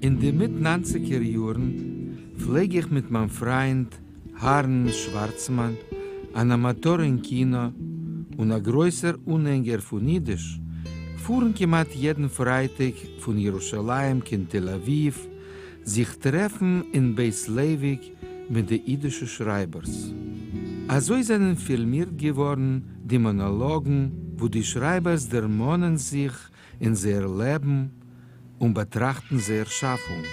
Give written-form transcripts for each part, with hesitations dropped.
אין די מיט ניינציגער יארן פלעג איך מיט מיין פריינד אהרן שווארצמאן, אן אמאטאר אין קינא און א גרויסער אנהענגער פון אידיש, פארן כמעט יעדן פרייטאג פון ירושלים קיין תל אביב זיך טרעפן אין בית לייוויק מיט די אידישע שרייבערס. אזוי זענען פילמירט געווארן די מאנאלאגן וואו די שרייבערס דערמאנען זיך אין זייער לעבן און באטראכטן זייער שאפונג.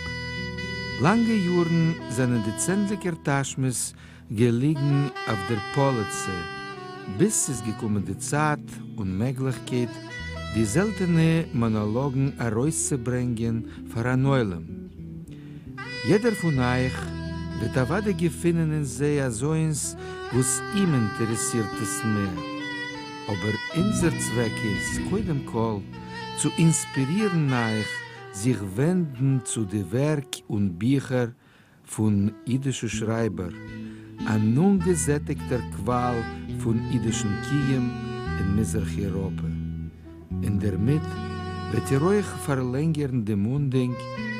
לאנגע יארן זענען די צענדליגער טאשמעס געליגן אויף דער פאליצע, ביז ס'איז געקומען די צייט און מעגליכקייט די זעלטענע מאנאלאגן ארויסצוברענגען פאר אן עולם. יעדער פון אייך וועט אוודאי געפינען אין זיי אזוינס וואס אים אינטערעסירט עס מער. אבער אונזער צוועק איז קודם כל צו אינספירירן אייך זיך ווענדן צו די ווערק און ביכער פון אידישע שרייבער, אן אנגעזעטיגטער קוואל פון אידישן קיום אין מזרח אירופע, און דערמיט וועט איר אויך פארלענגערן דעם אנדענק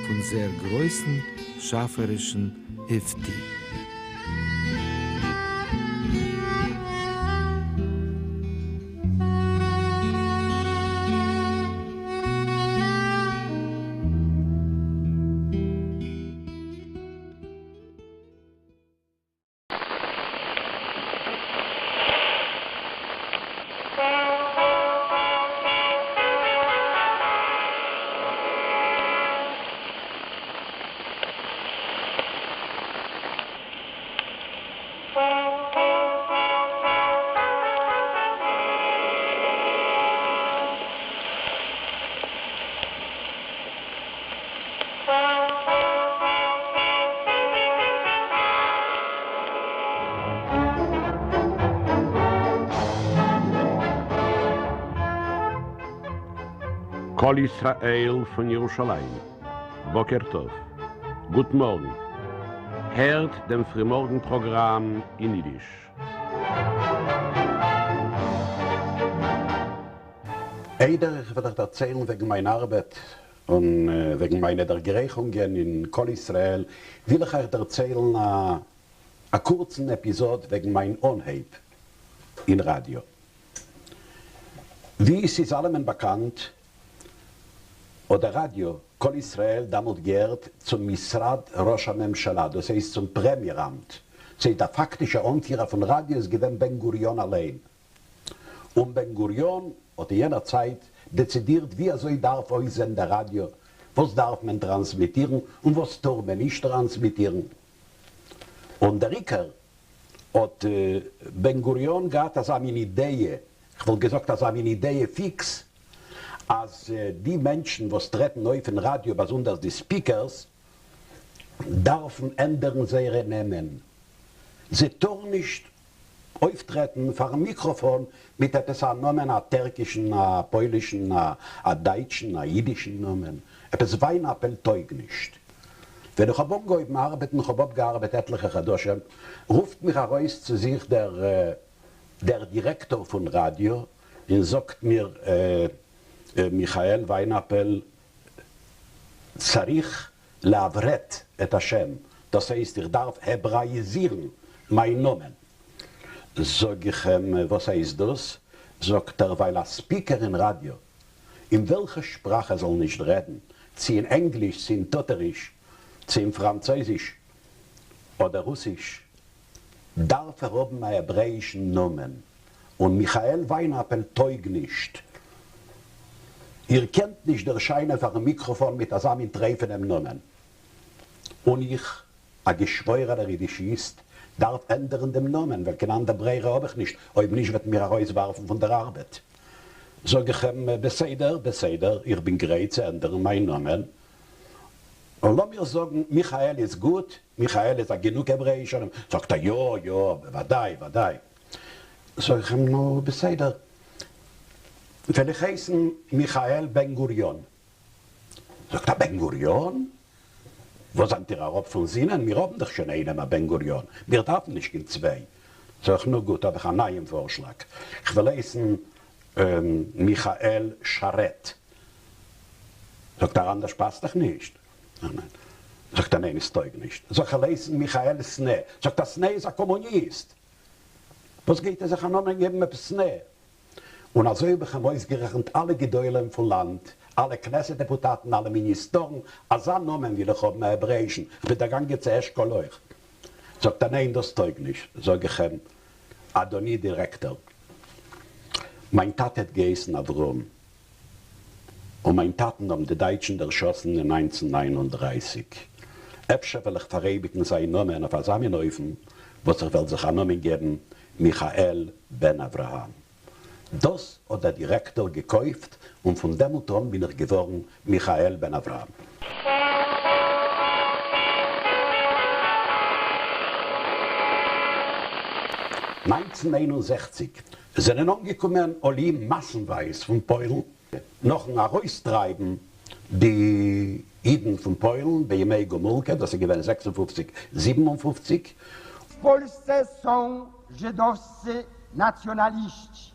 פון זייער גרויסן שאפערישן אויפטו. קול ישראל פון ירושלים, בוקר טוב, גוט מארגן, הערט דעם פרימארגן פראגראם אין אידיש. איידער איך וועל אייך דערציילן וועגן מיין ארבעט און וועגן מיינע דערגרייכונגען אין קול ישראל, וויל איך אייך דערציילן א קורצן עפיזאד וועגן מיין אנהייב אין ראדיא. ווי ס'איז אלעמען באקאנט, האט דער ראדיא קול ישראל דאמאלט געהערט צום משרד ראש הממשלה, דאס הייסט צום פרעמיער אמט, ס'הייסט דער פאקטישער אנפירער פון ראדיא איז געווען בן גוריון אליין. און בן גוריון האט אין יענער צייט דעצידירט ווי אזוי דארף אויסזען דער ראדיא, וואס דארף מען טראנסמיטירן און וואס טאר מען נישט טראנסמיטירן. און דער עיקר האט בן גוריון געהאט אזא מין אידעע, כ'וואלט געזאגט אזא מין אידעע פיקס, אז די מענטשן וואס טרעטן אויף אין ראדיא, באזונדערס די ספיקערס, דארפן ענדערן זייערע נעמען. זיי טארן נישט אויפטרעטן פארן מיקראפאן מיט עפעס א נאמען, א טערקישן, א פוילישן, א דייטשן, א אידישן נאמען. עפעס וויינאפעל טויג נישט. ווען איך האב אנגעהויבן ארבעטן, כ'האב אפגעארבעט עטליכע חדשים, רופט מיך ארויס צו זיך דער דער דירעקטאר פון ראדיא און זאגט מיר, מיכאל וויינאפעל צריך לעברת את השם, דאס הייסט איך דארף העברעאיזירן מיין נאמען. זאג איך אים וואס הייסט דאס? זאגט ער ווייל א ספיקער אין ראדיא, אין וועלכע שפראך ער זאל נישט רעדן, צי אין ענגליש צי אין טאטעריש, צי אין פראנצויזיש אדער רוסיש, דארף ער האבן א העברעאישן נאמען, און מיכאל וויינאפעל טויג נישט. איר קענט נישט ערשיינען פארן מיקראפאן מיט אזא מין טרייפענעם נאמען. און איך, א געשוואוירענער אידישיסט, דארף ענדערן דעם נאמען, ווייל קיין אנדער ברירה האב איך נישט, אויב נישט וועט מען מיר ארויסווארפן פון דער ארבעט. זאג איך אים, בסדר, בסדר, איך בין גרייט צו ענדערן מיין נאמען, און לאמיר זאגן מיכאל איז גוט, מיכאל איז א גענוג העברעאישער נאמען, זאגט ער יא יא בוודאי וודאי, זאג איך אים נו בסדר, וועל איך הייסן מיכאל בן גוריון, זאגט ער בן גוריון? וואס זענט איר אראפ פון זינען, מיר האבן דאך שוין איינעם א בן גוריון, מיר דארפן נישט קיין צוויי, זאג איך נו גוט האב איך א נייעם פארשלאג, כ'וועל הייסן מיכאל שרת. זאגט ער אנדערש פאסט דאך נישט. זאגט ער ניין עס טויג נישט. זאג איך כ'וועל הייסן מיכאל סנה. זאגט ער סנה איז א קאמוניסט. וואס גייט ער זיך א נאמען געבן עפעס סנה? און אזוי האב איך אים אויסגערעכנט אלע גדולים פון לאנד, אלע כנסת דעפוטאטן, אלע מיניסטארן, אזא נאמען וויל איך האבן א העברעאישן, כ'בין דערגאנגען צו אשכול אויך. זאגט ער ניין דאס טויג נישט. זאג איך אים אדוני דירעקטאר, מיין טאטע האט געהייסן אברהם, און מיין טאטן האבן די דייטשן דערשאסן אין 1939. אפשר וועל איך פאראייביגן זיין נאמען אויף אזא מין אופן וואס איך וועל זיך א נאמען געבן מיכאל בן אברהם. דאס האט דער דירעקטאר געקויפט און פון דעמאלט אן בין איך געווארן מיכאל בן אברהם. 1961 זענען אנגעקומען עולים מאסנווייז פון פוילן, נאכן ארויסטרייבן די אידן פון פוילן בימי גומולקע, דאס איז געווען זעקס און פופציק זיבן און פופציק. W Polsce są żydowscy nacjonaliści,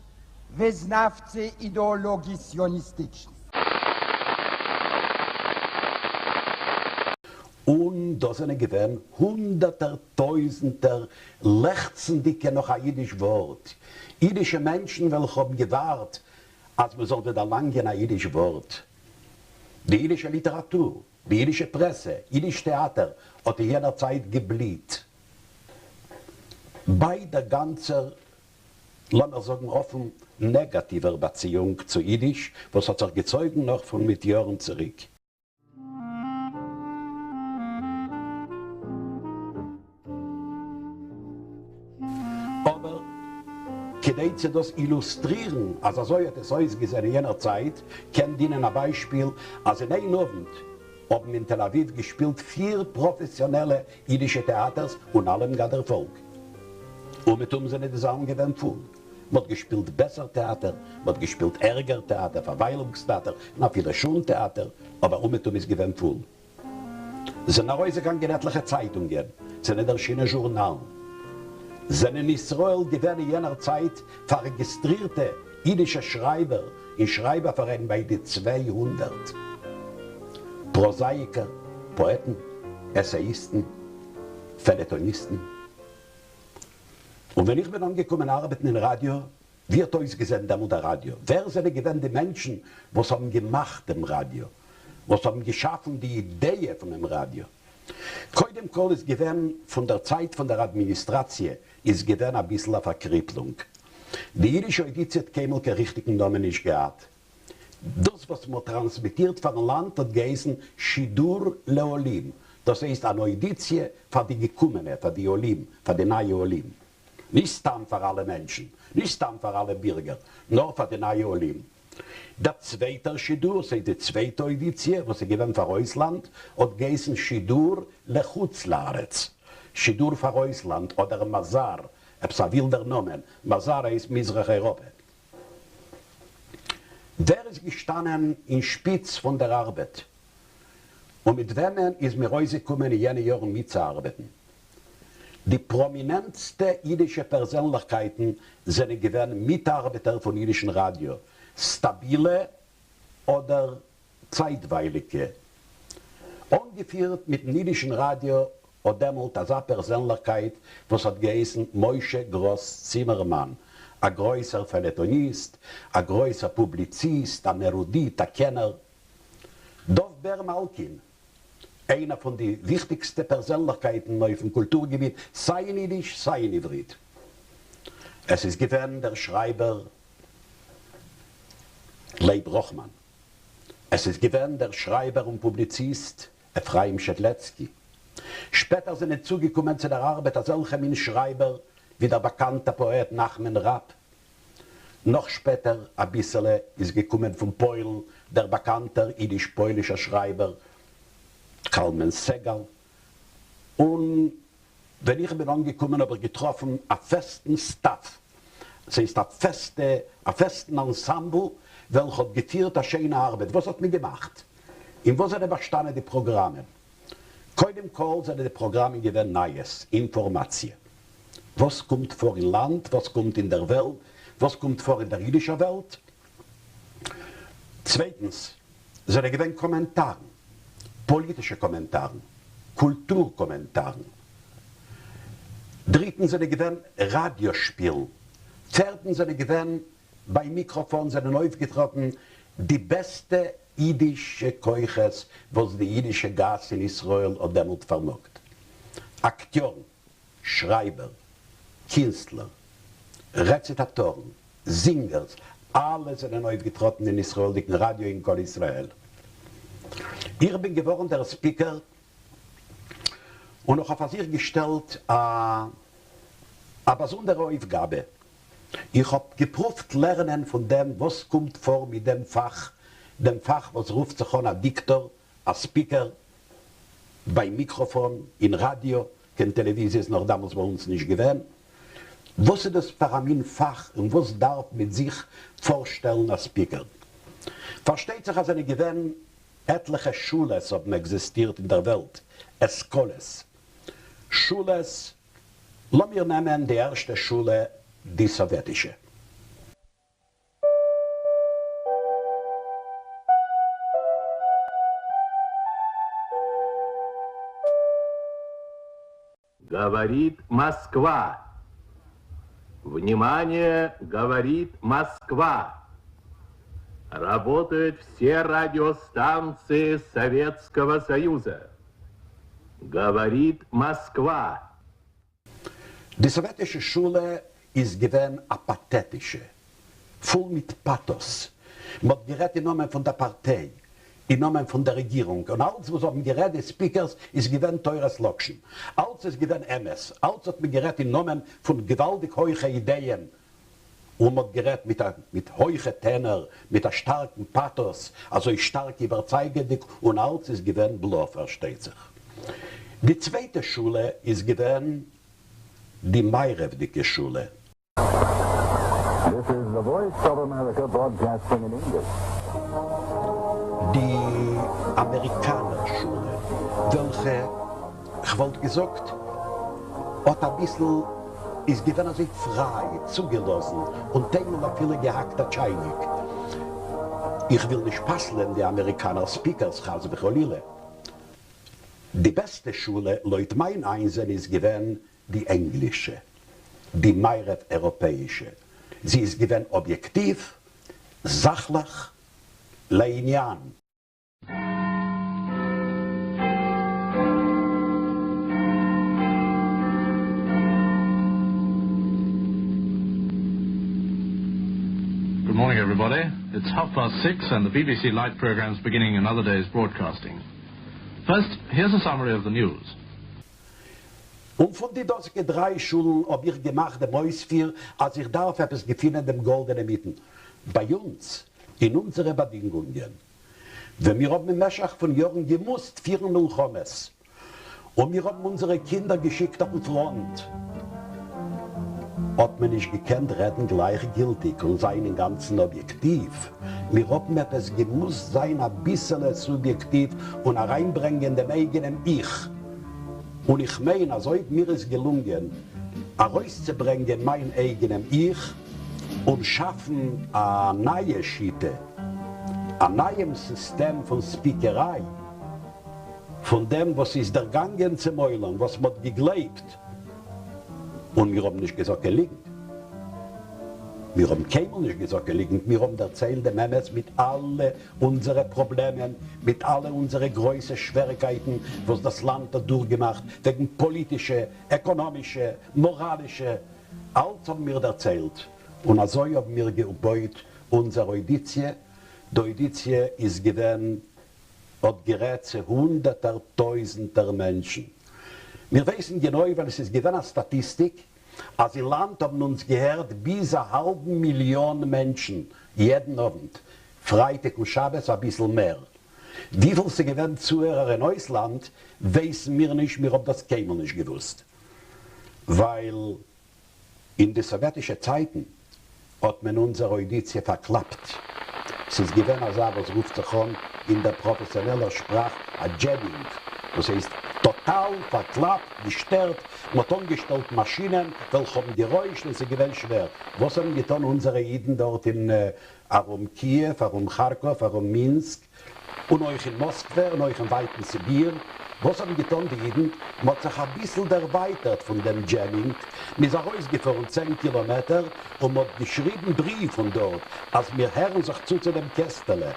wyznawcy ideologii syjonistycznej. און דא זענען געווען הונדערטער טויזנטער לעכצנדיגע נאך א אידיש ווארט, אידישע מענטשן וועלכע האבן געווארט אז מען זאל זיי דערלאנגען א אידיש ווארט. די אידישע ליטעראטור, די אידישע פרעסע, אידיש טעאטער האט אין יענער צייט געבליט. ביי דער גאנצער, לאמיר זאגן אפן, נעגאטיווער באציאונג צו אידיש וואס האט זיך געצויגן נאך פון מיט יארן צוריק. אבער כדי צו דאס אילוסטרירן אז אזוי האט עס אויסגעזען אין יענער צייט, קען דינען א ביישפיל אז אין איין אוונט האבן אין תל אביב געשפילט פיר פראפעסיאנעלע אידישע טעאטערס און אלע האבן געהאט דערפאלג. אומעטום זענען די זאלן געווען פול. מ'האט געשפילט בעסער טעאטער, מ'האט געשפילט ערגער טעאטער, פארוויילונגס טעאטער, און אפילו שונד טעאטער, אבער אומעטום איז געווען פול. זענען ארויסגעגאנגען עטליכע צייטונגען, זענען ערשינען זשורנאלן. זענען אין ישראל געווען אין יענער צייט פאררעגיסטרירטע אידישע שרייבער אין שרייבער פאראיין ביי די 200. פראזאייקער, פאעטן, עסעיסטן, פעלעטאניסטן. און ווען איך בין אנגעקומען ארבעטן אין ראדיא, ווי האט אויסגעזען דעמאלט דער ראדיא? ווער זענען געווען די מענטשן וואס האבן געמאכט דעם ראדיא? וואס האבן געשאפן די אידעע פונעם ראדיא? קודם כל איז געווען פון דער צייט פון דער אדמיניסטראציע איז געווען אביסל א פארקריפלונג. די אידישע אוידיציע האט קיינמאל קיין ריכטיגן נאמען נישט געהאט. דאס וואס מ'האט טראנסמיטירט פארן לאנד האט געהייסן שידור לעולים, דאס הייסט אן אוידיציע פאר די געקומענע, פאר די עולים, פאר די נייע עולים. נישט סתם פאר אלע מענטשן, נישט סתם פאר אלע בירגער, נאר פאר די נייע עולים. דער צווייטער שידור, ס'הייסט די צווייטע אוידיציע וואס איז געווען פאר אויסלאנד, האט געהייסן שידור לחוץ לארץ, שידור פאר אויסלאנד, אדער מזר, עפעס א ווילדער נאמען, מזר הייסט מזרח אייראפע. ווער איז געשטאנען אין שפיץ פון דער ארבעט? און מיט וועמען איז מיר אויסגעקומען אין יענע יארן מיטצוארבעטן? די פראמינענטסטע אידישע פערזענליכקייטן זענען געווען מיטארבעטער פון אידישן ראדיא, סטאבילע אדער צייטווייליגע. אנגעפירט מיטן אידישן ראדיא האט דעמאלט אזא פערזענליכקייט וואס האט געהייסן משה גראס צימערמאן, א גרויסער פעלעטאניסט, א גרויסער פובליציסט, אן ערודיט, א קענער. דוב בער מאלקין, איינער פון די וויכטיגסטע פערזענליכקייטן אויפן קולטור געביט סיי אין אידיש סיי אין עברית. עס איז געווען דער שרייבער לייב ראכמאן. עס איז געווען דער שרייבער און פובליציסט אפרים שעדלעצקי. שפעטער זענען צוגעקומען צו דער ארבעט אזעלכע מין שרייבער ווי דער באקאנטער פאעט נחמן ראפ. נאך שפעטער אביסעלע איז געקומען פון פוילן דער באקאנטער אידיש-פוילישער שרייבער קלמן סעגאל, און ווען איך בין אנגעקומען האב איך געטראפן א פעסטן סטאף, ס'הייסט א פעסטע, א פעסטן אנסאמבל וועלכע האט געפירט א שיינע ארבעט. וואס האט מען געמאכט? אין וואס זענען באשטאנען די פראגראמען? קודם כל זענען די פראגראמען געווען נייעס, אינפארמאציע. וואס קומט פאר אין לאנד, וואס קומט אין דער וועלט, וואס קומט פאר אין דער אידישער וועלט. צווייטנס זענען געווען קאמענטארן. פאליטישע קאמענטארן, קולטור קאמענטארן. דריטנס זענען געווען ראדיא שפילן. פערטנס זענען געווען ביים מיקראפאן זענען אויפגעטראטן די בעסטע אידישע כוחות וואס די אידישע גאס אין ישראל האט דעמאלט פארמאגט. אקטיארן, שרייבער, קינסטלער, רעציטאטארן, זינגערס, אלע זענען אויפגעטראטן אין ישראל'דיגן ראדיא אין קול ישראל. איך בין געווארן דער ספיקער און איך האב פאר זיך געשטעלט א א באזונדערע אויפגאבע. איך האב געפרואווט לערנען פון דעם וואס קומט פאר מיט דעם פאך, דעם פאך וואס רופט זיך אן א דיקטאר, א ספיקער, ביים מיקראפאן, אין ראדיא, קיין טעלעוויזיע איז נאך דאמאלס ביי אונז נישט געווען. וואס איז דאס פאר א מין פאך און וואס דארף מיט זיך פארשטעלן א ספיקער? פארשטייט זיך אז זענען געווען עטליכע שולעס האבן עקזיסטירט אין דער וועלט, אסכאלעס, שולעס, לאמיר נעמען די ערשטע שולע, די סאוועטישע. Говорит Москва! Внимание, говорит Москва! Работают все радиостанции Советского Союза. Говорит Москва! די סאוועטישע שולע איז געווען א פאטעטישע, פול מיט פאטאס. מ'האט גערעדט אין נאמען פון דער פארטיי, אין נאמען פון דער רעגירונג, און אלץ וואס האבן גערעדט די ספיקערס איז געווען תורת לאקשן. אלץ איז געווען אמת, אלץ האט מען גערעדט אין נאמען פון געוואלדיג הויכע אידעען, און מ'האט גערעדט מיט א מיט הויכע טענער, מיט א שטארקן פאטאס, אזוי שטארק איבערצייגענדיג, און אלץ איז געווען בלאף פארשטייט זיך. די צווייטע שולע איז געווען די מערב'דיגע שולע. This is the Voice of America broadcasting in English. די אמעריקאנער שולע, וועלכע כ'וואלט געזאגט האט אביסל איז געווען אזוי פריי, צוגעלאזן, און טיילמאל אפילו געהאקט א טשייניק. איך וויל נישט פסל'ען די אמעריקאנער ספיקערס חס וחלילה. די בעסטע שולע לויט מיין איינזען איז געווען די ענגלישע, די מערב אייראפעאישע. זי איז געווען אביעקטיוו, זאכליך, לעניין. Good morning, everybody. It's half past six, and the BBC Light program's beginning another day's broadcasting. First, here's a summary of the news. און פון די דאזיגע דריי שולן האב איך געמאכט דעם אויספיר אז איך דארף עפעס געפינען דעם גאלדענעם מיטן ביי אונז אין אונזערע באדינגונגען. ווען מיר האבן אין משך פון יארן געמוזט פירן מלחמות, און מיר האבן אונזערע קינדער געשיקט אויפן פראנט, האט מען נישט געקענט רעדן גלייכגילטיג און זיין אינגאנצן אביעקטיוו, מיר האבן עפעס געמוזט זיין אביסעלע סוביעקטיוו און אריינברענגען דעם אייגענעם 'איך'. און איך מיין אז אויב מיר איז געלונגען ארויסצוברענגען מיין אייגענעם 'איך' און שאפן א נייע שיטה, א נייעם סיסטעם פון ספיקעריי, פון דעם וואס איז דערגאנגען צום עולם, וואס מ'האט געגלייבט, און מיר האבן נישט געזאגט קיין ליגנט, מיר האבן קיינמאל נישט געזאגט קיין ליגנט, מיר האבן דערציילט דעם אמת מיט אלע אונזערע פראבלעמען, מיט אלע אונזערע גרויסע שוועריקייטן וואס דאס לאנד האט דורכגעמאכט, וועגן פאליטישע, עקאנאמישע, מאראלישע, אלץ האבן מיר דערציילט, און אזוי האבן מיר געבויט אונזער אוידיציע, די אוידיציע איז געווען האט גערעדט צו הונדערטער טויזנטער מענטשן. מיר ווייסן גענוי ווייל עס איז געווען א סטאטיסטיק אז אין לאנד האבן אונז געהערט ביז א האלבן מיליאן מענטשן יעדן אוונט, פרייטאג און שבת אביסל מער. וויפיל ס'געווען צוהערער אין אויסלאנד ווייסן מיר נישט, מיר האבן דאס קיינמאל נישט געוואוסט ווייל אין די סאוועטישע צייטן האט מען אונזער אוידיציע פארקלאפט. ס'איז געווען אזא וואס רופט זיך אן אין דער פראפעסיאנעלער שפראך א דזשעמינג, דאס הייסט טאטאל. טאטאל פארקלאפט, געשטערט, מ'האט אנגעשטעלט מאשינען וועלכע האבן גערוישט און ס'איז געווען שווער. וואס האבן געטון אונזערע אידן דארט אין ארום קיעוו, ארום כארקאוו, ארום מינסק, און אויך אין מאסקווע און אויך אין ווייטן סיביר? וואס האבן געטון די אידן? מ'האט זיך אביסל דערווייטערט פון דעם דזשעמינג, מ'איז ארויסגעפארן צען קילאמעטער און מ'האט געשריבן בריוו פון דארט אז מיר הערן זיך צו צו דעם קעסטעלע.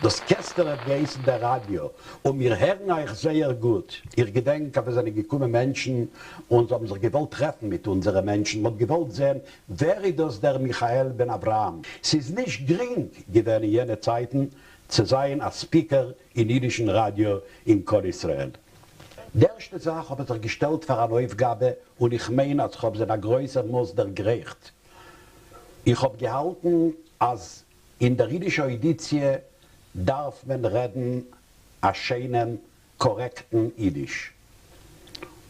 דאס קעסטעלע האט געהייסן דער ראדיא, און מיר הערן אייך זייער גוט. איך געדענק אז עס זענען געקומען מענטשן און זיי האבן זיך געוואלט טרעפן מיט אונזערע מענטשן, מ'האט געוואלט זען ווער איז דאס דער מיכאל בן אברהם. ס'איז נישט גרינג געווען אין יענע צייטן צו זיין א ספיקער אין אידישן ראדיא אין קול ישראל. די ערשטע זאך האב איך זיך געשטעלט פאר אן אויפגאבע, און איך מיין אז כ'האב זי אין א גרויסער מאס דערגרייכט. איך האב געהאלטן אז אין דער אידישע אוידיציע דארף מען רעדן א שיינעם קארעקטן אידיש,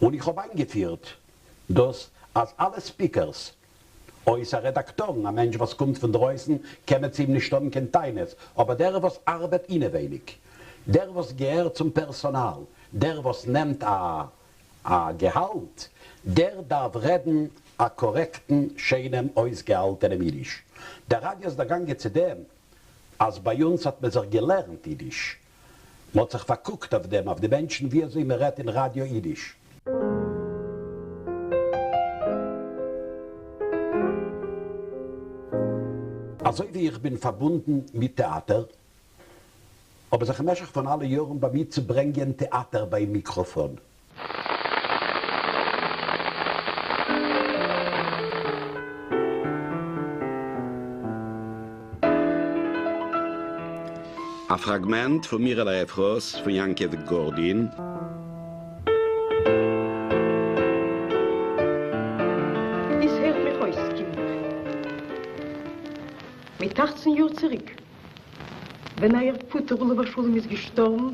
און איך האב איינגעפירט דאס אז אלע ספיקערס, אויסער רעדאקטארן, א מענטש וואס קומט פון דרויסן קען מען צו אים נישט האבן קיין טענות, אבער דער וואס ארבעט אינעווייניג, דער וואס געהערט צום פערסאנאל, דער וואס נעמט א א געהאלט, דער דארף רעדן א קארעקטן שיינעם אויסגעהאלטענעם אידיש. דער ראדיא איז דערגאנגען צו דעם אז ביי אונז האט מען זיך געלערנט אידיש, מען האט זיך פארקוקט אויף דעם, אויף די מענטשן ווי אזוי מען רעדט אין ראדיא אידיש. אזוי ווי איך בין פארבונדן מיט טעאטער, האב איך זיך אין משך פון אלע יארן באמיט צו ברענגען טעאטער ביים מיקראפאן. א פראגמענט פון מירעלע אפרת פון יעקב גארדין. איז הערט מיך אויס, קינדער. מיט אכצן יאר צוריק ווען אייער פאטער עליו השלום איז געשטארבן,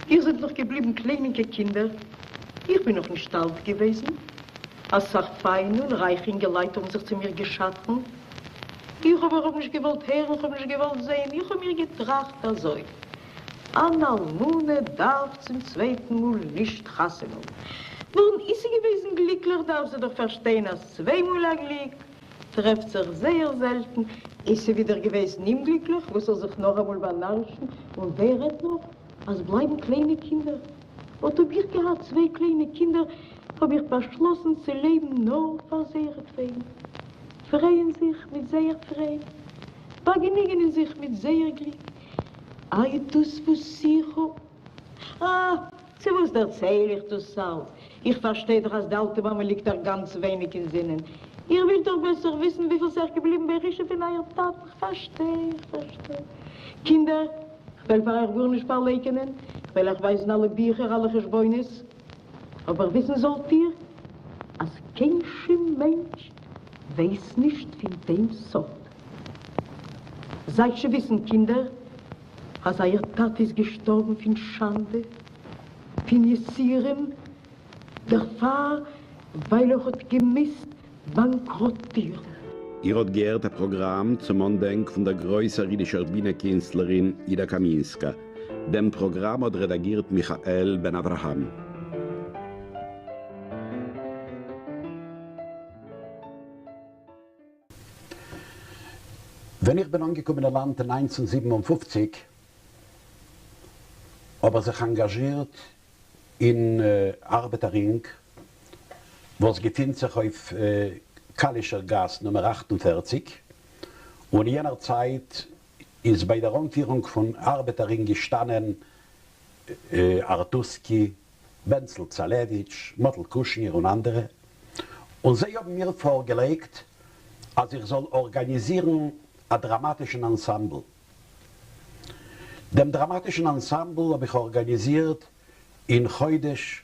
איר זענט נאך געבליבן קליינינקע קינדער, איך בין נאך נישט אלט געוועזן, אסאך פיינע און רייכע אינגעלייט האבן זיך צו מיר געשדכנט, איך אבער האב נישט געוואלט הערן, איך האב נישט געוואלט זען, איך האב מיר געטראכט אזוי, אן אלמנה דארף צום צווייטן מאל נישט חתונה האבן, ווארום איז זי געוועזן גליקליך דארף זי דאך פארשטיין אז צוויי מאל א גליק טרעפט זיך זייער זעלטן, איז זי ווידער געוועזן אומגליקליך וואס זאל זיך נאכאמאל באנארישן, און ווער רעדט נאך אז בלייבן קליינע קינדער, אט האב איך געהאט צוויי קליינע קינדער, האב איך באשלאסן צו לעבן נאר פאר זייערעטוועגן, פרייען זיך מיט זייער פרייד, באגענוגענען זיך מיט זייער גליק, איי דאס וואס איך האב. אה, צו וואס דערצייל איך דאס אלץ? איך פארשטיי דאך אז די אלטע מאמע ליגט אייך גאנץ ווייניג אין זינען. איר ווילט דאך בעסער וויסן וויפיל ס'איז געבליבן בירושה פון אייער טאטן. כ'פארשטיי, כ'פארשטיי. קינדער, כ'וועל פאר אייך גארנישט פארלייקענען, כ'וועל אייך ווייזן אלע ביכער, אלע חשבונות. אבער וויסן זאלט איר, אז קיין שום מענטש ווייס נישט פון דעם סוד. זייט זשע וויסן, קינדער, אז אייער טאטע איז געשטארבן פון שאנדע, פון יסורים, דערפאר ווייל ער האט געמוזט באנקראטירן. איר האט געהערט א פראגראם צום אנדענק פון דער גרויסער אידישער בינע קינסטלערין אידא קאמינסקא. דעם פראגראם האט רעדאגירט מיכאל בן אברהם. ווען איך בין אנגעקומען אין לאנד אין 1957 האב איך זיך אנגאזשירט אין ארבעטער רינג וואס געפינט זיך אויף קאלישער גאס נומער 48, און אין יענער צייט איז ביי דער אנפירונג פון ארבעטער רינג געשטאנען ארטוסקי, בענצל צאלעוויטש, מאטל קושניר און אנדערע, און זיי האבן מיר פארגעלייגט אז איך זאל ארגאניזירן א דראמאטישן אנסאמבל. דעם דראמאטישן אנסאמבל האב איך ארגאניזירט אין חודש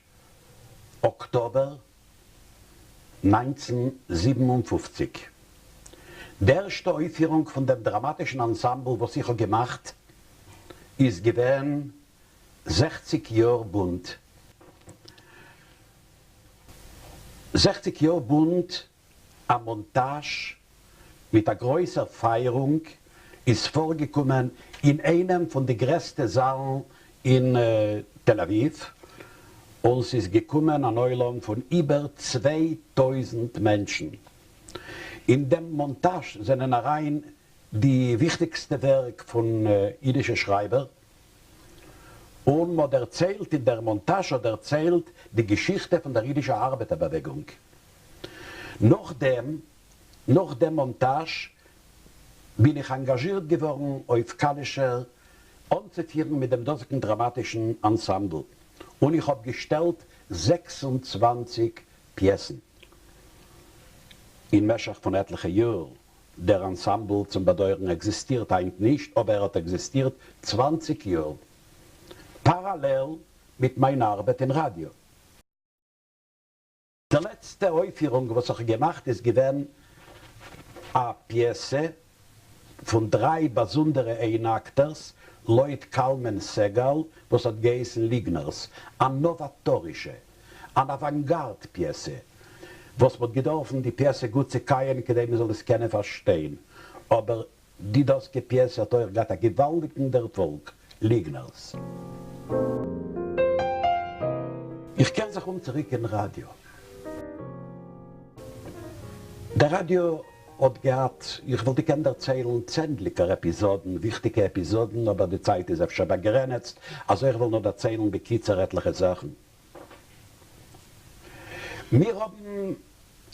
אקטאבער 1957. די ערשטע אויפפירונג פון דעם דראמאטישן אנסאמבל וואס איך האב געמאכט איז געווען זעכציק יאר בונד. זעכציק יאר בונד, א מאנטאזש מיט א גרויסער פייערונג איז פארגעקומען אין איינעם פון די גרעסטע זאלן אין תל אביב. און ס'איז געקומען אן עולם פון איבער 2000 מענטשן. אין דעם מאנטאזש זענען אריין די וויכטיגסטע ווערק פון אידישע שרייבער, און מ'האט דערציילט אין דער מאנטאזש האט דערציילט די געשיכטע פון דער אידישער ארבעטער באוועגונג. נאכדעם נאך דעם מאנטאזש בין איך אנגאזשירט געווארן אויף קאלישער אנצופירן מיט דעם דאזיגן דראמאטישן אנסאמבל, און איך האב געשטעלט 26 פיעסן אין משך פון עטליכע יאר. דער אנסאמבל צום באדויערן עקזיסטירט היינט נישט, אבער ער האט עקזיסטירט 20 יאר פאראלעל מיט מיין ארבעט אין ראדיא. די לעצטע אויפפירונג וואס איך האב געמאכט איז געווען א פיעסע פון דריי באזונדערע איינאקטערס לויט קלמן סעגאל וואס האט געהייסן ליגנערס, א נאוואטארישע, אן אוואנגארד פיעסע, וואס מ'האט געדארפן די פיעסע גוט צעקייען כדי מ'זאל עס קענען פארשטיין, אבער די דאזיגע פיעסע האט אויך געהאט א געוואלדיגן דערפאלג, ליגנערס. איך קער זיך אום צוריק אין ראדיא. דער ראדיא האט געהאט, איך וואלט געקענט דערציילן צענדליגער עפיזאדן, וויכטיגע עפיזאדן, אבער די צייט איז אפשר באגרענעצט, אזוי איך וועל נאר דערציילן בקיצור עטליכע זאכן. מיר האבן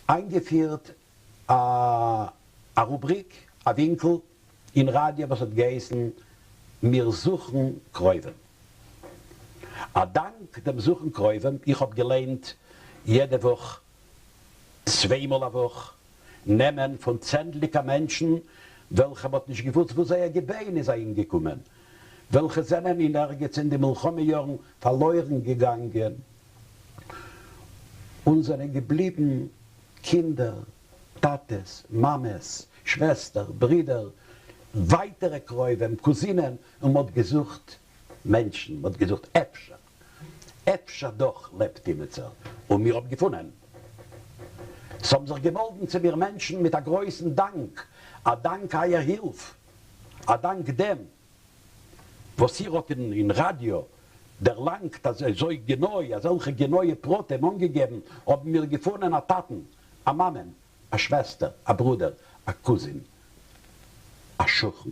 איינגעפירט א א רובריק, א ווינקל, אין ראדיא וואס האט געהייסן מיר זוכן קרובים. א דאנק דעם זוכן קרובים, איך האב געליינט יעדע וואך, צוויי מאל א וואך, נעמען פון צענדליגע מענטשן וועלכע מ'האט נישט געוואוסט וואו זייער געביין איז אהינגעקומען, וועלכע זענען אין ערגעץ אין די מלחמה יארן פארלוירן געגאנגען און זענען געבליבן קינדער, טאטעס, מאמעס, שוועסטער, ברידער, ווייטערע קרובים, קוזינען, און מ'האט געזוכט מענטשן, מ'האט געזוכט אפשר, אפשר דאך לעבט אימיצער, און מיר האבן געפונען. ס'האבן זיך געמאלדן צו מיר מענטשן מיט א גרויסן דאנק, א דאנק אייער הילף, א דאנק דעם וואס איר האט אין ראדיא דערלאנגט אזוי גענוי, אזעלכע גענויע פרטים אנגעגעבן, האבן מיר געפונען א טאטן, א מאמען, א שוועסטער, א ברודער, א קוזין, א שכן.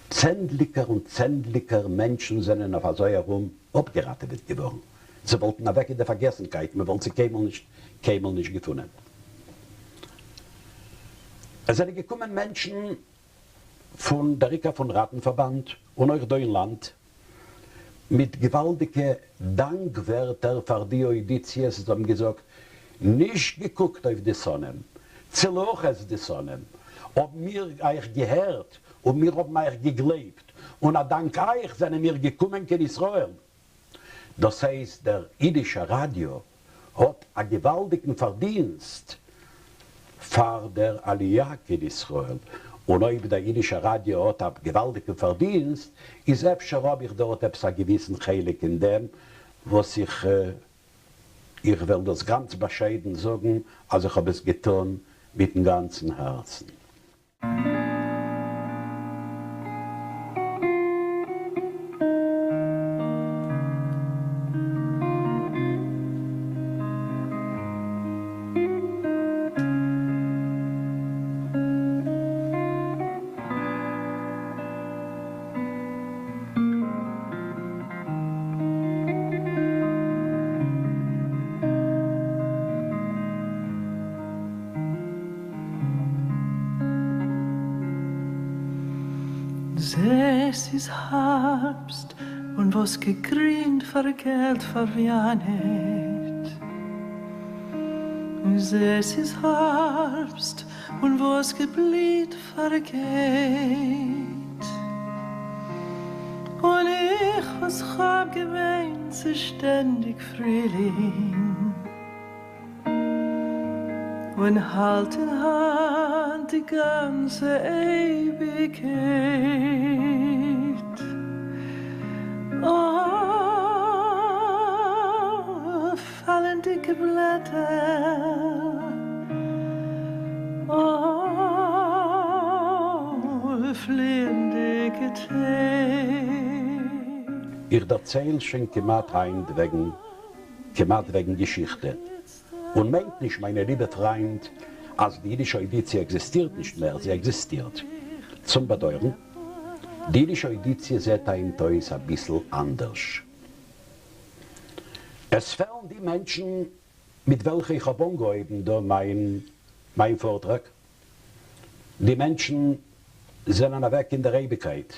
צענדליגער און צענדליגער מענטשן זענען אויף אזוי ארום אפגעראטעוועט געווארן, זיי וואלטן אוועק אין די פארגעסנקייט, מען וואלט זיי קיינמאל נישט קיינמאל נישט געפונען. עס זענען געקומען מענטשן פון דער עיקר פון ראטן-פארבאנד און אויך דא אין לאנד, מיט געוואלדיגע דאנק ווערטער פאר די אוידיציעס, זיי האבן געזאגט, נישט געקוקט אויף די שונאים, צו להכעיס די שונאים, האבן מיר אייך געהערט און מיר האבן אייך געגלייבט, און א דאנק אייך זענען מיר געקומען קיין ישראל. דאס הייסט דער אידישער ראדיא האט א געוואלדיגן פארדינסט פאר דער עליה קיין ישראל, און אויב דער אידישער ראדיא האט א געוואלדיגן פארדינסט, איז אפשר האב איך דארט עפעס א געוויסן חלק אין דעם וואס איך איך וועל דאס גאנץ באשיידן זאגן אז איך האב עס געטון מיטן גאנצן הארצן. זע, ס'איז האַרבסט, און וואָס געגרינט פֿאַרגעלט פֿאַרוויאַנעט. זע, ס'איז האַרבסט, און וואָס געבליט פֿאַרגייט. און איך, וואָס כ'האָב געוויינט צו שטענדיק פֿרילינג. און האלט אין האנט די גאנצע אייביגקייט. אוי, פאלנדיקע בלעטער, אוי, פליענדיקע טעג. איך דערצייל שוין כמעט היינט וועגן, כמעט וועגן געשיכטע. און מיינט נישט מיינע ליבע פריינט אז די אידישע אוידיציע עקזיסטירט נישט מער, זי עקזיסטירט. צום באדויערן, די אידישע אוידיציע זעט היינט אויס אביסל אנדערש. עס פעלן די מענטשן מיט וועלכע איך האב אנגעהויבן דא מיין מיין פארטראג. די מענטשן זענען אוועק אין דער אייביגקייט.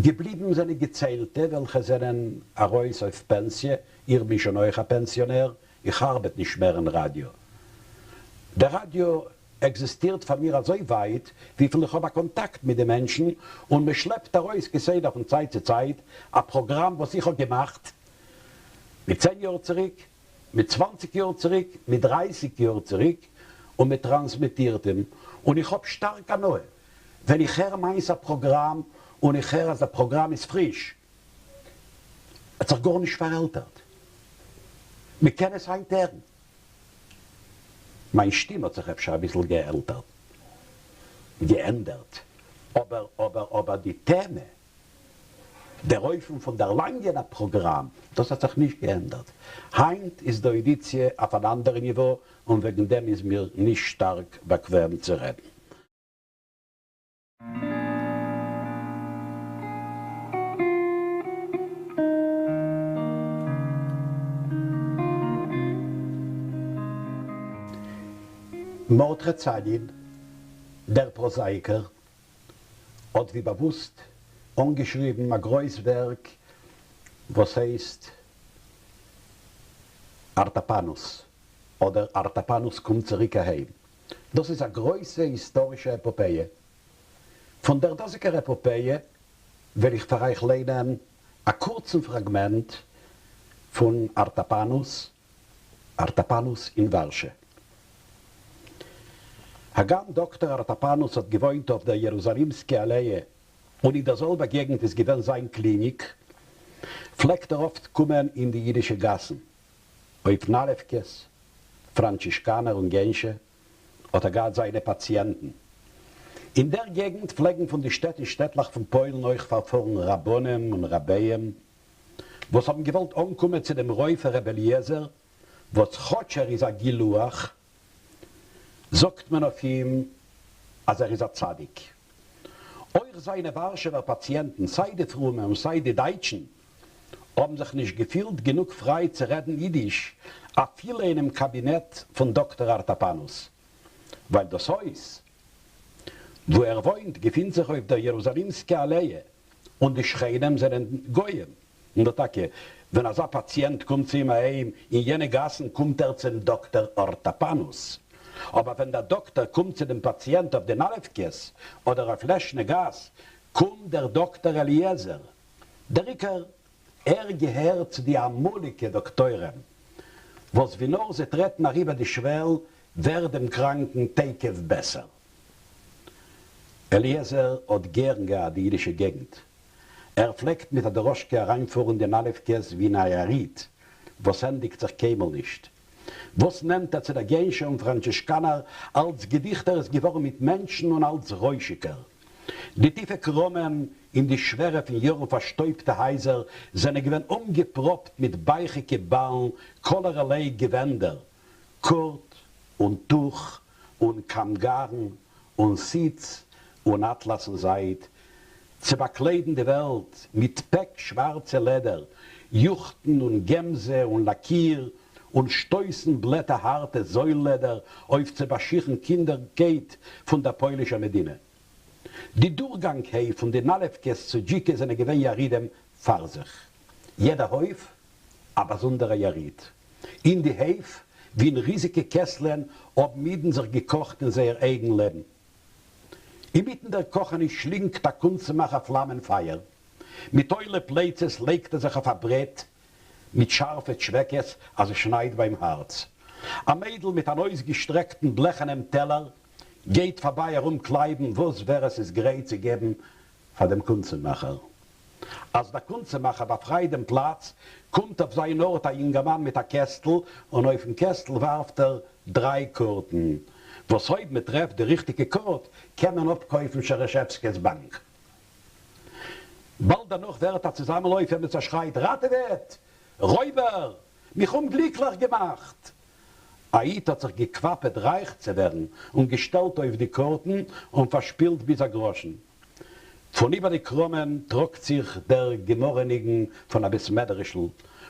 געבליבן זענען געציילטע וועלכע זענען ארויס אויף פענסיע, איך בין שוין אויך א פענסיאנער, איך ארבעט נישט מער אין ראדיא. דער ראדיא עקזיסטירט פאר מיר אזוי ווייט וויפיל איך האב א קאנטאקט מיט די מענטשן, און מען שלעפט ארויס כסדר פון צייט צו צייט א פראגראם וואס איך האב געמאכט מיט צען יאר צוריק, מיט צוואנציג יאר צוריק, מיט דרייסיג יאר צוריק, און מען טראנסמיטירט אים, און איך האב שטארק הנאה ווען איך הער מיינס א פראגראם און איך הער אז דער פראגראם איז פריש, האט זיך גארנישט פארעלטערט, מען קען עס היינט הערן. מיין שטים האט זיך אפשר אביסל געעלטערט, געענדערט, אבער אבער אבער די טעמע, דער אופן פון דערלאנגען א פראגראם, דאס האט זיך נישט געענדערט. היינט איז די אוידיציע אויף אן אנדערע ניווא און וועגן דעם איז מיר נישט שטארק באקוועם צו רעדן. מרדכי ציילין, דער פראזאייקער, האט ווי באוואוסט אנגעשריבן א גרויס ווערק וואס הייסט ארטאפאנוס, אדער ארטאפאנוס קומט צוריק אהיים. דאס איז א גרויסע היסטארישע עפאפעיע. פון דער דאזיגער עפאפעיע וועל איך פאר אייך ליינען א קורצן פראגמענט פון ארטאפאנוס, ארטאפאנוס אין ווארשע. הגם דאקטאר ארטאפאנוס האט געוואוינט אויף דער יערוזאלימסקע אלעע און אין דער זעלבער געגנט איז געווען זיין קליניק, פלעגט ער אפט קומען אין די אידישע גאסן. אויף נאלעווקעס, פראנטשישקאנער און גענשע האט ער געהאט זיינע פאציענטן. אין דער געגנט פלעגן פון די שטעט און שטעטלעך פון פוילן אויך פארפארן רבנים און רביים וואס האבן געוואלט אנקומען צו דעם רופא ר' אליעזר, וואס כאטש ער איז א גילוח, זאגט מען אויף אים אז ער איז א צדיק. אויך זיינע ווארשעווער פאציענטן, סיי די פרומע און סיי די דייטשן, האבן זיך נישט געפילט גענוג פריי צו רעדן אידיש אפילו אינעם קאבינעט פון דאקטאר ארטאפאנוס, ווייל דאס הויז וואו ער וואוינט געפינט זיך אויף דער יערוזאלימסקע אלעע און די שכנים זענען גויים. און דא טאקע, ווען אזא פאציענט קומט צו אים אהיים אין יענע גאסן קומט ער צום דאקטאר ארטאפאנוס, אבער ווען דער דאקטאר קומט צו דעם פאציענט אויף די נאלעווקעס אדער אויף לעשנע גאס קומט דער דאקטאר אליעזר. דער עיקר, ער געהערט צו די אמאליגע דאקטוירים וואס ווי נאר זיי טרעטן אריבער די שוועל ווערט דעם קראנקן תיכף בעסער. אליעזר האט גערן געהאט די אידישע געגנט. ער פלעגט מיט א דראשקע אריינפארן די נאלעווקעס ווי אין א יריד וואס ענדיגט זיך קיינמאל נישט. וואס נענטער צו דער גענשע און פראנטשישקאנער, אלץ געדיכטער איז געווארן מיט מענטשן און אלץ רוישיגער. די טיפע קראמען אין די שווערע פון יארן פארשטויבטע הייזער זענען געווען אנגעפראפט מיט בייכיגע באלן כלערליי געווענדער, קורט און טוך און קאמגארן און סיץ און אטלאס און זייד, צו באקליידן די וועלט מיט פעק שווארצע לעדער, יוכטן און געמזע און לאקיר, און שטויסן בלעטער הארטע זויל-לעדער אויף צו באשיכן קינדער קייט פון דער פוילישער מדינה. די דורכגאנג הייף פון די נאלעווקעס צו דזשיקע זענען געווען ירידים פאר זיך. יעדער הויף א באזונדערע יריד. אין די הייף, ווי אין ריזיגע קעסלען, האבן אידן זיך געקאכט אין זייער אייגן לעבן. אינמיטן דער קאכעניש שלינגט א קונצמאכער פלאמען פייער. מיט הוילע פלייצעס לייגט ער זיך אויף א ברעט מיט שארפע טשוועקעס אז עס שניידט ביים הארץ. א מיידל מיט אן אויסגעשטרעקטן בלעכענעם טעלער גייט פארביי ארום קלייבן וואס ווער עס איז גרייט צו געבן פאר דעם קונצמאכער. אז דער קונצמאכער באפרייט דעם פלאץ, קומט אויף זיין ארט א יונגערמאן מיט א קעסטל, און אויפן קעסטל ווארפט ער דריי קארטן, וואס אויב מען טרעפט די ריכטיגע קארט, קען מען אפקויפן שערעשעווסקי'ס באנק. באלד דערנאך ווערט א צוזאמענלויף עמיצער שרייט ראטעוועט! רויבער! מיך אומגליקליך געמאכט! א איד האט זיך געקוואפעט רייך צו ווערן און געשטעלט אויף די קארטן און פארשפילט ביז א גראשן. פון איבער די קראמען טראגט זיך דער גמרא ניגון פון א בית מדרש'ל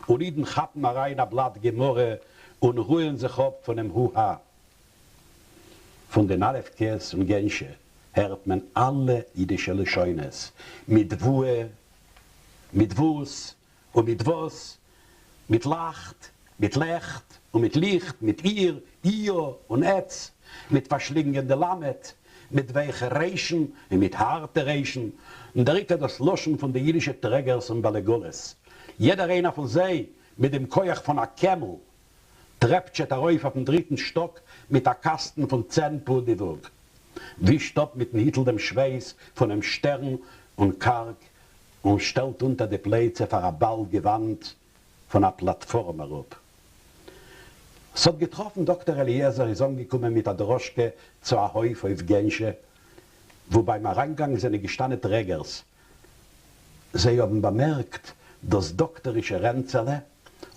און אידן כאפן אריין א בלאט גמרא און רוען זיך אפ פונעם הו-הא. פון די נאלעווקעס און גענשע הערט מען אלע אידישע לשונות, מיט וואו, מיט וואס, און מיט וואָס, מיט לאַכט, מיט לעכט, און מיט ליכט, מיט איר, איר, און עץ, מיט פֿאַרשלינגען די למד, מיט ווייכע ריישן און מיט האַרטע ריישן, און דער עיקר דאָס לשון פֿון די ייִדישע טרעגערס און בעל-עגלות, יעדער איינער פֿון זיי מיט דעם כּוח פֿון אַ קעמל, טרעפּטשעט אַרויף אויפֿן דריטן שטאָק מיט אַ קאַסטן פֿון צען פּוד די וואָג, ווישט אָפּ מיטן היטל דעם שווייס פֿונעם שטערן און קאַרק און שטעלט אונטער די פלייצע פאר א בעל געוואנט פון א פלאטפארם אראפ. ס'האט געטראפן דאקטער אליעזר איז אנגעקומען מיט א דראשקע צו א הויף אויף גענשע, וואו ביים אריינגאנג זענען געשטאנען טרעגערס. זיי האבן באמערקט דאס דאקטערישע רענצעלע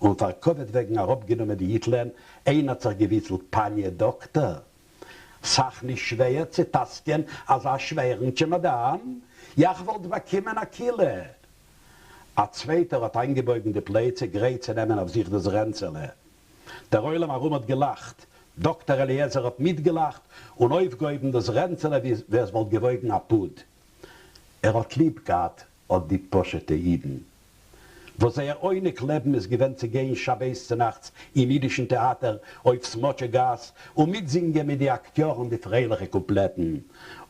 און פאר כבוד וועגן אראפגענומען די היטלען, איינער האט זיך געוויצלט פאניע דאקטער ס'אייך נישט שווער צו טאסקען אזא שווערן טשעמאדאן, יאך וואלט באקומען א קילע. א צווייטער האט איינגעבויגן די פלייצע גרייט צו נעמען אויף זיך דאס רענצעלע. דער עולם ארום האט געלאכט, דאקטער אליעזר האט מיטגעלאכט און אויפגעהויבן דאס רענצעלע ווי עס וואלט געוואויגן א פוד. ער האט ליב געהאט אט די פשוט'ע אידן וואס זייער עונג לעבן איז געווען צו גיין שבת צונאכטס אין אידישן טעאטער אויף סמאטשע גאס און מיטזינגען מיט די אקטיארן די פרייליכע קופלעטן,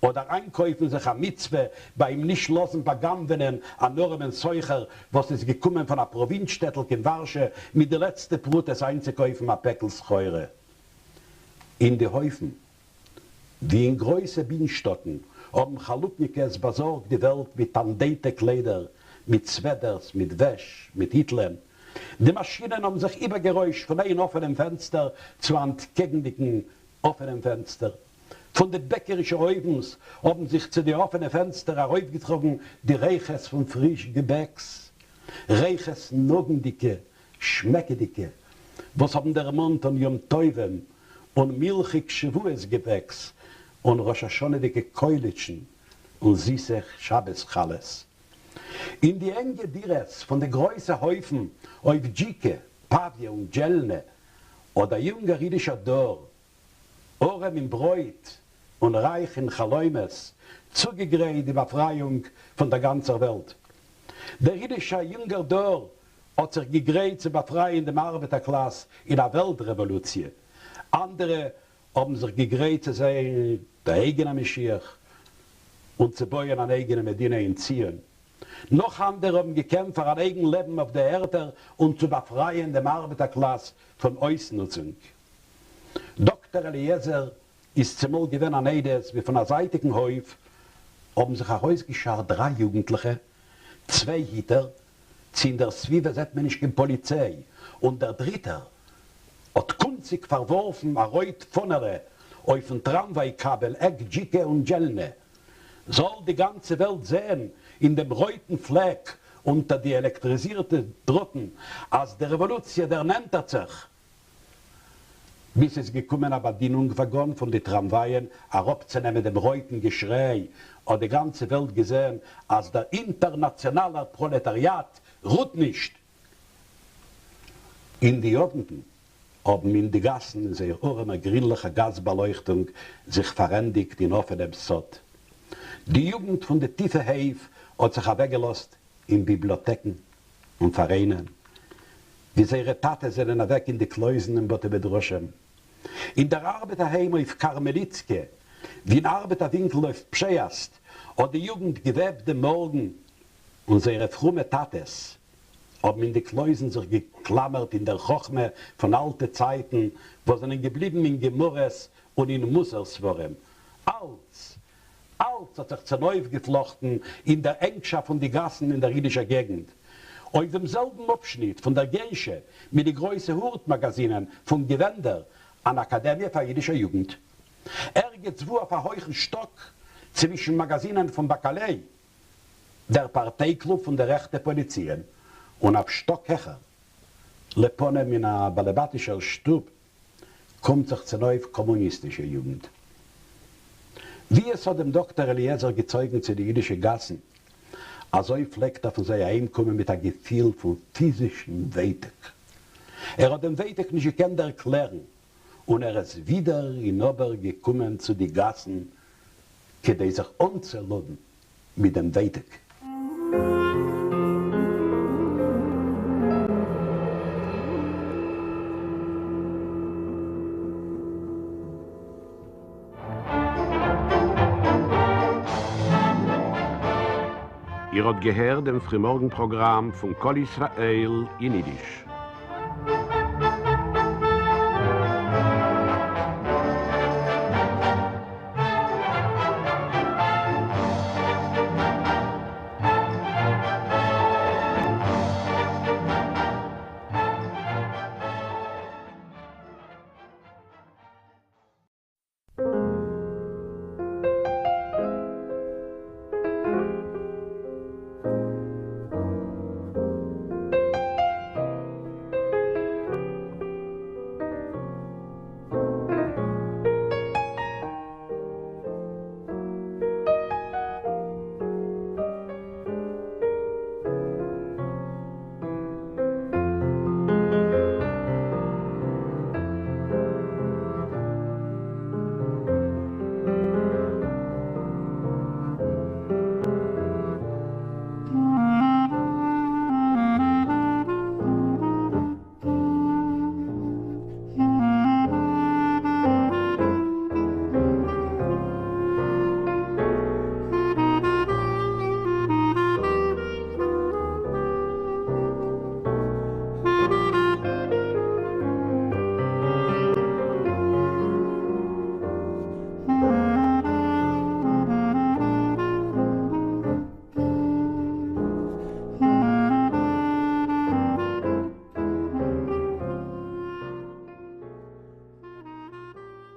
אדער איינקויפן זיך א מצוה ביים נישט לאזן בא'גנב'ענען אן ארעמען סוחר וואס איז געקומען פון א פראווינץ שטעטל קיין ווארשע מיט די לעצטע פרוטות איינצוקויפן א פעקל סחורה אין די הויפן. ווי אין גרויסע בינשטאקן האבן חלופניקעס באזארגט די וועלט מיט טאנדעטע קליידער, מיט סוועדערס, מיט וועש, מיט היטלען. די מאשינען האבן זיך איבערגערוישט פון איין אפענעם פענסטער צו אנטקעגנדיגן אפענעם פענסטער. פון די בעקערישע אויוונס האבן זיך צו די אפענע פענסטער ארויפגעטראגן די ריחות פון פריש געבעקס, ריחות נאגנדיגע, שמעקעדיגע, וואס האבן דערמאנט אן יום טובים און מילכיג שבועות געבעקס און ראש השנה'דיגע קויליטשן און זיסע שבת חלות. אין די ענגע דירות פון די גרויסע הויפן אויף דזשיקע, פאוויע און דזשעלנע האט דער יונגער אידישער דור אָרעם אין ברויט און רייך אין חלומות, צוגעגרייט די באַפרייאונג פון דער גאַנצער וועלט. דער אידישער יונגער דור האָט זיך געגרייט צו באַפרייען דעם אַרבעטער-קלאַס אין אַ וועלט-רעוואָלוציע. אַנדערע האָבן זיך געגרייט צו זיין דער אייגענער משיח און צו בויען אַן אייגענע מדינה אין ציון. נאָך אַנדערע האָבן געקעמפט פאַר אַן אייגן לעבן אויף די ערטער און צו באַפרייען דעם אַרבעטער-קלאַס פון אויסנוצונג. דאקטער אליעזר איז צומאל געווען אן עדות ווי פון א זייטיגן הויף האבן זיך ארויסגעשארט דריי יוגנטליכע, צוויי היטער, צי אין דער סביבה זעט מען נישט קיין פאליציי, און דער דריטער האט קונציג פארווארפן א רויט פאנעלע אויפן טראמוויי קאבעל עק דזשיקע און דזשעלנע. זאל די גאנצע וועלט זען אין דעם רויטן פלעק אונטער די עלעקטריזירטע דראטן אז די רעוואלוציע דערנענטערט זיך. ביז ס'איז געקומען א באדינונג וואגאן פון די טראמווייען אראפצונעמען דעם רויטן געשריי, האט די גאנצע וועלט געזען אז דער אינטערנאציאנאלער פראלעטאריאט רוט נישט. אין די אוונטן האבן אין די גאסן אין זייער ארעמער גרינליכער גאז באלויכטונג זיך פארענדיגט אין אפענעם סאד. די יוגנט פון די טיפע הייף האט זיך אוועקגעלאזט אין ביבליאטעקן און פאראיינען, ווי זייערע טאטעס זענען אוועק אין די קלויזן און בתי מדרשים, אין דער ארבעטער היים אויף קארמעליצקע, ווי אין ארבעטער ווינקל אויף פשעיאסט, האט די יוגנט געוועבט דעם מארגן, און זייערע פרומע טאטעס האבן אין די קלויזן זיך געקלאמערט אין דער חכמה פון אלטע צייטן וואס זענען געבליבן אין גמרות און אין מוסר ספרים, אלץ אַלץ האָט זיך צונויפֿגעפֿלאָכטן אין דער ענגשאַפֿט פֿון די גאַסן אין דער ייִדישער געגנט. אויף דעם זעלבן אָפּשניט פֿון דער גענשע מיט די גרויסע הורט-מאַגאַזינען פֿון געווענדער, אַן אַקאַדעמיע פֿאַר ייִדישער יוגנט. ערגעץ וווּ אויף אַ הויכן שטאָק, צווישן מאַגאַזינען פֿון באַקאַלעי. דער פארטיי קלוב פון די רעכטע פועלי ציון, און אויף שטאק העכער, לפנים אין א באלעבאטישער שטוב, קומט זיך צונויף קאמוניסטישע יוגנט. ווי עס האט דעם דאקטער אליעזר געצויגן צו די אידישע גאסן, אזוי פלעגט ער פון זיי אהיימקומען מיט א געפיל פון פיזישן ווייטאג. ער האט דעם ווייטאג נישט געקענט ערקלערן, און ער איז ווידער און אבער געקומען צו די גאסן כדי זיך אנצולאדן מיט דעם ווייטאג. איר האט געהערט דעם פרימארגן פראגראם פון קול ישראל אין אידיש.